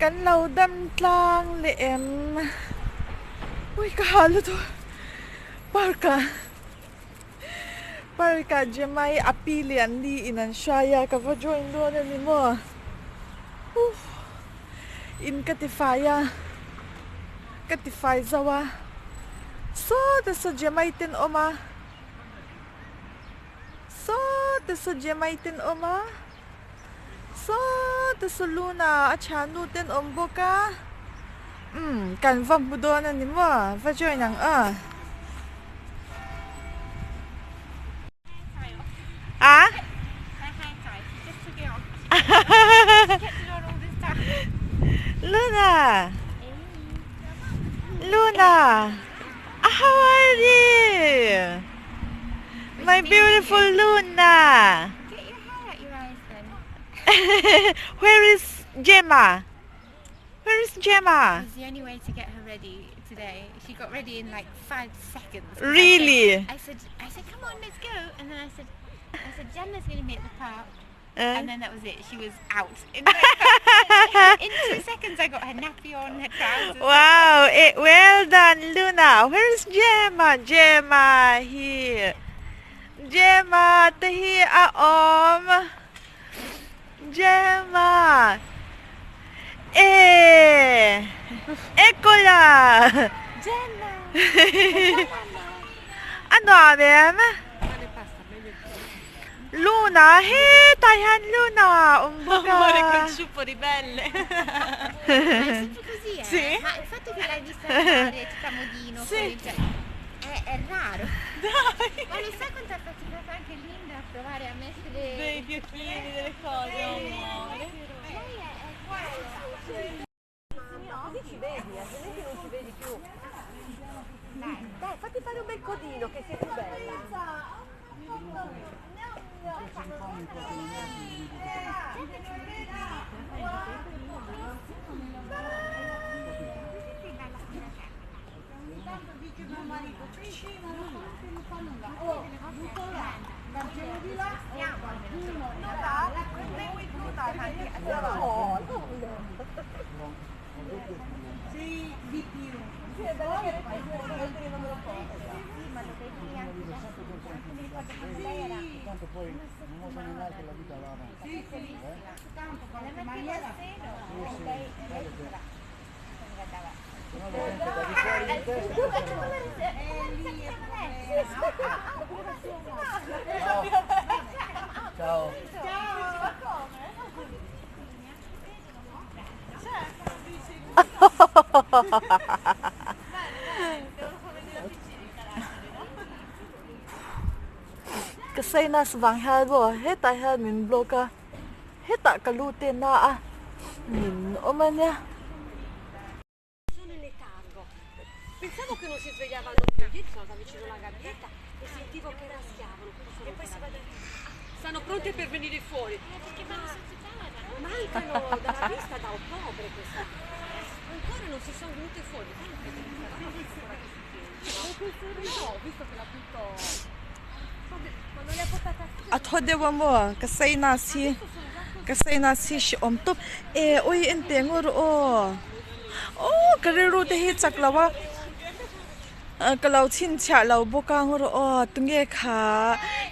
Kan lo dam tlang leh em? Ui ka ha lutuk park ah park ah Gemma-i a pi lian ni in an hruai a ka va join dawn a ni maw uff in ka ti fai a ka ti fai zo a sawta saw Gemma-i te an awm a. Sawta saw Gemma-i te an awm a, sawta saw Luna a thiannu te an awm bawk a, umm kan va hmu dawn a ni maw, va join ang aw. A? Luna! Luna! How are you? My beautiful Luna. Get your hair out your eyes then. Where is Gemma? Where is Gemma? It's the only way to get her ready today. She got ready in like five seconds. Really? I said, I said, I said, come on, let's go. And then I said, I said, Gemma's going to be at the park. Uh. And then that was it. She was out. In, like, in two seconds, I got her nappy on, her trousers. Wow! It, eh, well done, Luna. Where's Gemma? Gemma here. Gemma, te hi a awm. Gemma. Eh! Eccola! Gemma! A nuam em? Luna hetah hian Luna a awm bawk a. Amore col ciuffo ribelle. Ma è sempre così eh? Sì. Ma il fatto che l'hai vista andare tutta modino Sì. con il già- è, è raro. Dai. Ma lo sai quanto ha faticato anche Linda a provare a mettere Dei fiocchini, delle cose, amore. Lei è, è Così ci vedi, altrimenti non ci vedi più. Dai. Dai, fatti fare un bel codino che sei più bella. Sì, ma lo vedi anche da anche mi ricordo quando lei era una settimana piccolissima. La mettevo al seno e lei, e lei faceva mi guardava. Tu come come siamo adesso? Ah, una settimana. Ciao. Ciao. Ka sinus vang hian maw hetah hian min block a hetah ka lu te na a min awm a nia. Sono in letargo. Pensavo che non si svegliavano più. Ieri sono andata vicino alla gabbietta e sentivo che raschiavano. E poi si va Stanno pronte per venire fuori. Ma mancano dalla vista da ottobre questa. Ancora non si sono venute fuori. No, visto che la butto. Quando le ha portate a A thaw deuh a maw ka sinus hi ka sinus hi hrehawm tawp e ui en teh ngawr aw aww ka rilru te hi chak lo a ka lo chhinchhiah lo bawk a ngawr aw tunge kha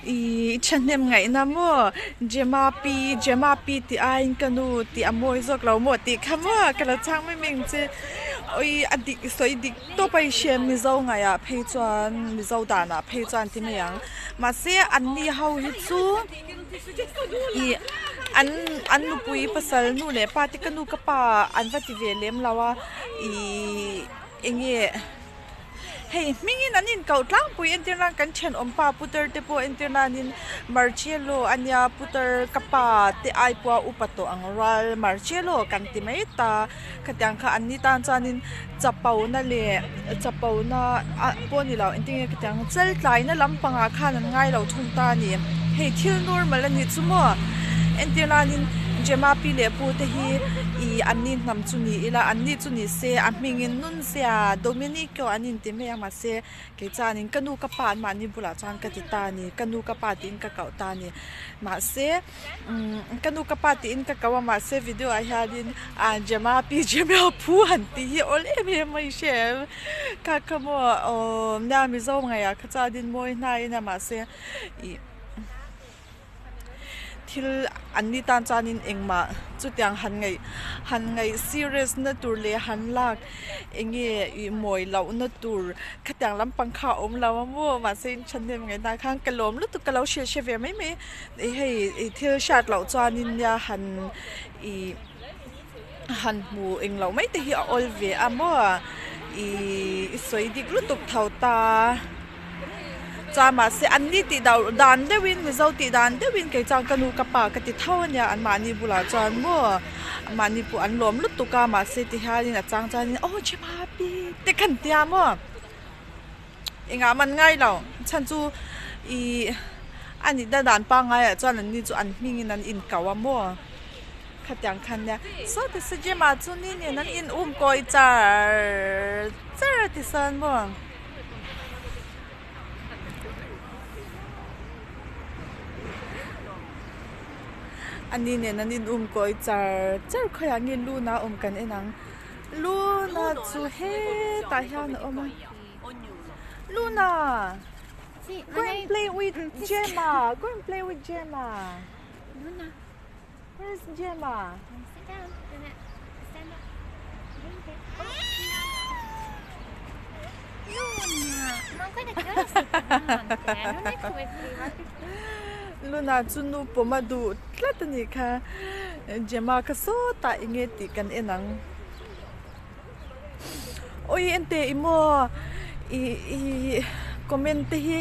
ihh thahnem ngaihna maw Gemma pi Gemma pi tih aiin ka nu tih a mawi zawk lo maw tih kha maw ka lo chhang mai mai ang che ui a dik sawi dik tawp a i hria Mizo ngaihah phei chuan Mizo danah phei chuan ti mai ang mahse an ni ho hi chu ih an an nupui pasal nu leh pa te ka nu ka pa an va ti ve lem lo a ihh eng nge hei hmingin an inkoh tlangpui entir nan kan thenawm pa putar te pawh entir nanin Marcello a nia putar ka pa te ai pawh a upa tawh ang rual Marcello kan ti mai ta khatiang kha an ni tan chuanin chapo na leh chapo na ah pawh a ni lo engtin nge khatiang chal tlai na lampangah khan an ngai lo thung ta a ni hei thil normal a nih chu maw entir nanin. Gemma pi leh pu te hi ih an ni hnam chu ni ila an ni chu ni se a hmingin Nunzia Dominico an inti mai a mahse kei chuanin ka nu ka pa an mahni bulah chuan ka ti ta a ni ka nu ka pa tiin ka koh ta a ni mahse umm ka nu ka pa tiin ka koh a mahse video ah hianin ah Gemma pi Gemma phu han tih hi awl em em mai hre em kha kha maw aww nia Mizo ngaihah kha chuanin mawi hnaiin a mahse ih. Thil an ni tan chuanin engmah chutiang han ngaih han ngaih serious na tur leh han lak eng nge ih mawi loh na tur khatiang lampang kha a awm lo a maw mahse in thahnem ngaihna khan ka lawm lutuk ka lo hrilh hre ve mai mai ih hei ih thil hriat loh chuanin nia han ih han hmu eng loh mai te hi a awl ve a maw ih i sawi dik lutuk tho ta. Chuan mahse an ni tih dau dan deuhin Mizo tih dan deuhin kei chuan ka nu ka pa ka ti tho a nia an mahni bulah chuan maw mahni pawh an lawm lutuk a mahse ti hianin a chang chuanin aw chhima pi te khan tia maw engah man ngai lo chhan chu ih a nihna dan pangaiah chuan an ni chu an hmingin an inkau a maw. Khatiang khan nia saw ti se gym ah chu ni nen an in um kawi char char a ti sawn maw. Ani nen an in um kawi char char khawiah nge Luna awm kan en ang Luna chu hetah hian a awm a Luna go and play with Gemma go and play with Gemma. Where is Gemma? Sit down. Stand up. Luna, ma guarda che ora sei pesante, eh? Non è come prima. Luna chu nu pawm a duh tlat a nih kha. Gemma kha sawtah eng nge tih kan en ang. Awi ente i maw ih ih comment te hi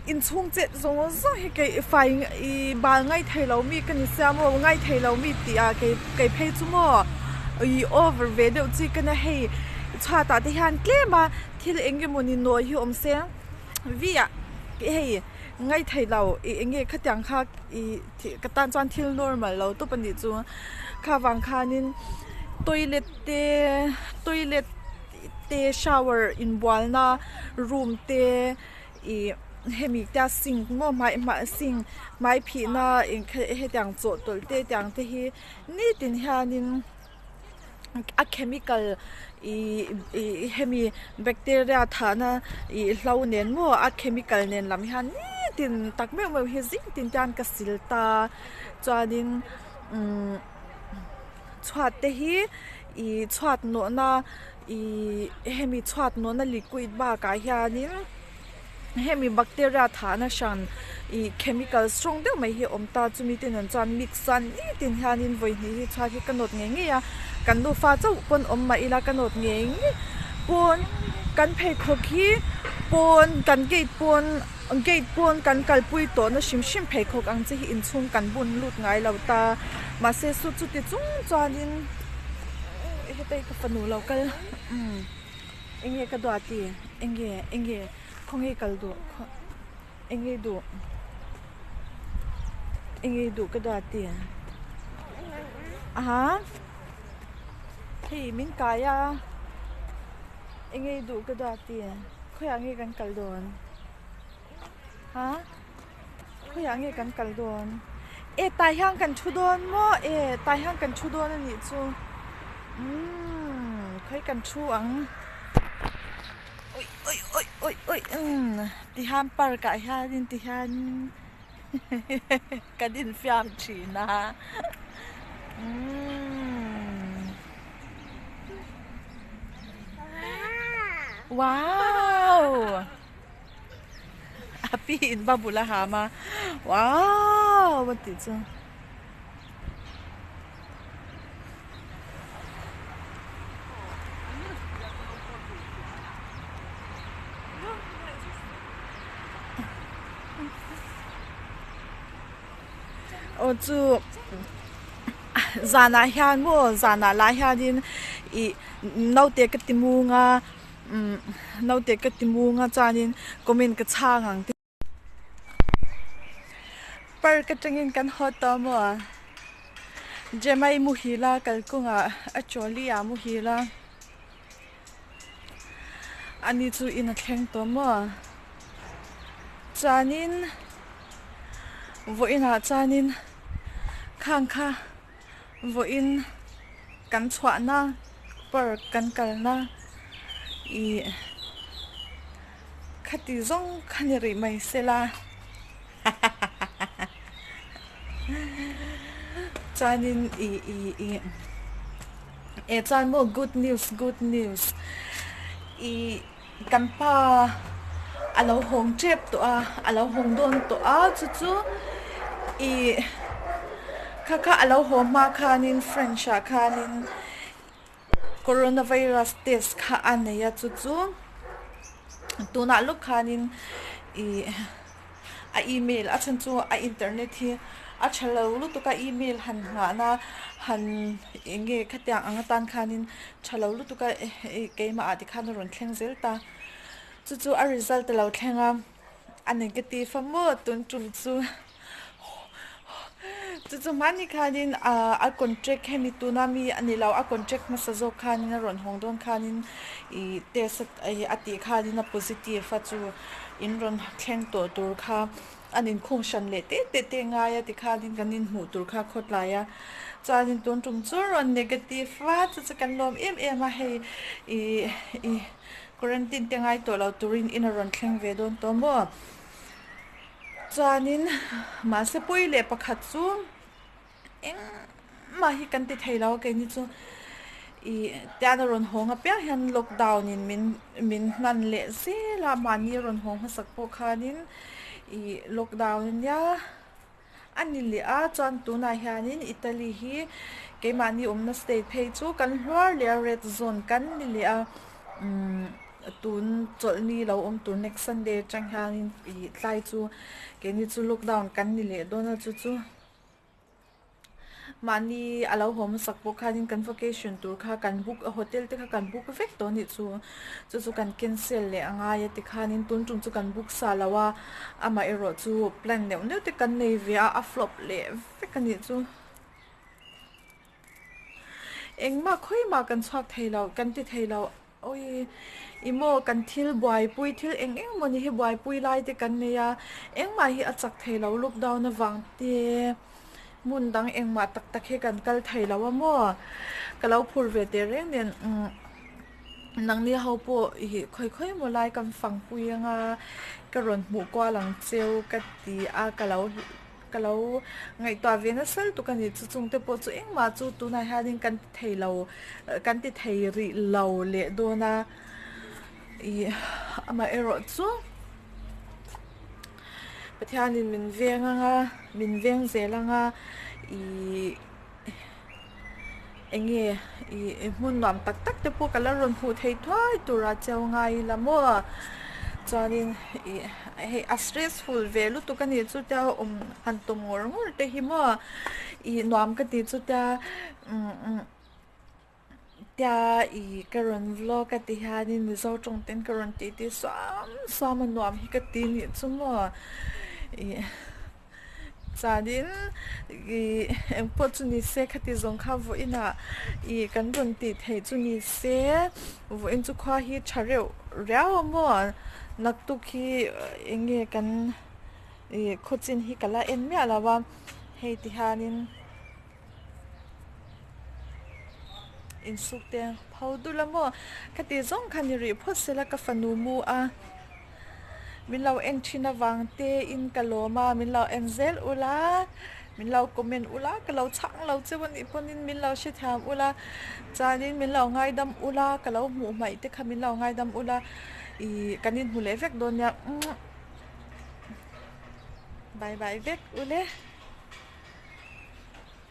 inchhung chet zawng zawng hi kei fai ih bal ngai thei lo mi ka ni sia maw ngai thei lo mi tih ah kei kei phei chu maw ih over ve deuh chi ka nia hei chhuat ah te hian tlem a thil eng emawni nawi hi awm se vi ah hei ngai thei lo ih eng nge khatiang kha ih ka tan chuan thil normal lo tawp a nih chu kha vang khanin toilet te toilet te shower inbualna room te ih hemi tia sink maw hmai hmai sink hmai phihna hetiang chawhtawlh te tiang te hi nitin hianin. a chemical ih ih hemi bacteria thahna ih hlo nen maw a chemical nen lam hian nitin tak meuh meuh hi zing tin te hian ka sil ta chuanin umm chhuat te hi ih chhuat nawhna ih hemi chhuat nawhna liquid bakah hianin. Hemi bacteria thahna hran ih chemical strong deuh mai hi a awm ta chumi te nen chuan mix chuan nitin hianin vawi hnih hi chhuat hi ka nawt ngei ngei a kan nufa chauh pawn awm mah ila ka nawt ngei ngei pawn kan pheikhawk hi pawn kan gate pawn gate pawn kan kalpui tawhna hrim hrim pheikhawk ang chi hi inchhung kan bun lut ngai lo ta mahse su chuti chung chuanin heta hi ka fanu lo kal umm. Enge ka duat i? Enge enge khawnge kal duh enge duh enge duh ka duat i? Aha hei min kai a enge duh ka duat i? Khawiah nge kan kal dawn? Ha khawiah nge kan kal dawn? E tah hian kan thu dawn maw? E tah hian kan thu dawn a nih chu umm khawi kan thu ang awi awi awi awi awi umm tihian park ah hianin tihian kan infiam thin a umm. Wow! A pi in va bul a ham a wow a tih chu. Aw chu zanah hian maw zanah lah hianin ih naute ka ti mung a. Umm naute ka ti mung a chuanin comment ka chhang ang te park atangin kan haw tawh maw? Gemma-i muhil a kalkawngah a trolley ah a muhil a ani chu in a thleng tawh maw chuanin vawiinah chuanin khang kha vawiin kan chhuahna park kan kalna ih khati zawng kha ni rih mai sela chuanin ih ih ih eh chuan maw good news good news ih kan pa a lo hawng tep tawh a a lo hawng dawn tawh a chu chu ih kha kha a lo haw hma khanin french ah khanin coronavirus test kha a nei a chu chu tunah lawk khanin ih a email a chhan chu a internet hi a tha lo lutuk a email han nghahna han eng nge khatiang ang atan khanin tha lo lutuk a keimah ah tikhan a rawn thleng zel ta chu chu a result a lo thleng a a negative a maw tun tum chu chu chu hmani khanin ah a contract hemi tuna mi a ni lo a contract hmasa zawk khanin a rawn hawng dawn khanin ih test a tih khanin a positive a chu in rawn thleng tawh tur kha an inkhung hran leh teh teh te ngai a tikhanin kan inhmuh tur kha khawtlai a chuanin tun tum chu rawn negative a chu chu kan lawm em em a hei ih ih quarantine te ngai tawh lo turin in a rawn thleng ve dawn tawh maw chuanin mahse pawi leh pakhat chu engmah hi kan ti thei lo a keini chu ih tian a rawn hawng apiang hian lockdown in min min hman leh zel a mahni a rawn hawng hmasak pawh khanin ih lockdown ania a ni leh a chuan tunah hianin Italy hi keimahni awmna state phei chu kan hluar leh a red zone kan ni leh a umm tun chawlhni lo awm tur next sunday atang hianin ih tlai chu keini chu lockdown kan ni leh dawn a chu chu. Mahni a lo haw hmasak pawh khanin kan vacation tur kha kan book a hotel te kha kan book vek tawh anih chu chu chu kan cancel leh a ngai a tikhanin tun tum chu kan book sa lo a amaherawh chu plan neuh neuh te kan nei ve a a flop leh vek anih chu. Engmah khawimah kan chhuak thei lo kan ti thei lo. Awi i maw kan thil buaipui thil eng eng maw ni hi buaipui lai te kan nei a engmah hi a chak thei lo lockdown avang te hmun dang engmah tak tak hi kan kal thei lo a maw ka lo phur ve teh reng nen umm nangni ho pawh ih khawi khawi maw lai kan fang pui anga ka rawn hmuh kual ang cheu ka ti a ka lo. Ka lo ngaihtuah ve nasa lutuk a ni. Chu chung te pawh chu engmah chu tunah hianin kan ti thei lo, kan ti thei rih lo leh dawn a. Ih amaherawh chu Pathianin min veng ang a, min veng zel ang a, ih eng nge ih hmun nuam tak tak te pawh ka la rawn hmuh thei thuai tur a cheu ngai ila maw chuanin ih hei a stressful ve lutuk a nih chu tia awm han tum ngawr ngawr te hi maw ih nuam ka tih chu tia umm tia ih ka rawn vlog a ti hianin mizo tawng ten ka rawn tih tih suam suam a nuam hi ka ti nih chu maw ih. Chuanin ih engpawh chu ni se khati zawng kha vawiinah ih kan rawn tih theih chu ni se vawiin chu khua hi tha reuh riau a maw naktuk hi eng nge kan ih khawchin hi ka la en miah lo a hei ti hianin insuk te pho dul a maw khati zawng kha ni rih phawt sela ka fanu mu a. Min lo en thin avang te in ka lawm a, min lo en zel ula, min lo comment ula, ka lo chhang lo cheu anih pawhin min lo hrethiam ula, chuanin min lo ngaidam ula, ka lo hmuh hmaih te kha min lo ngaidam ula, ih kan inhmu leh vek dawn nia, bye bye vek ule.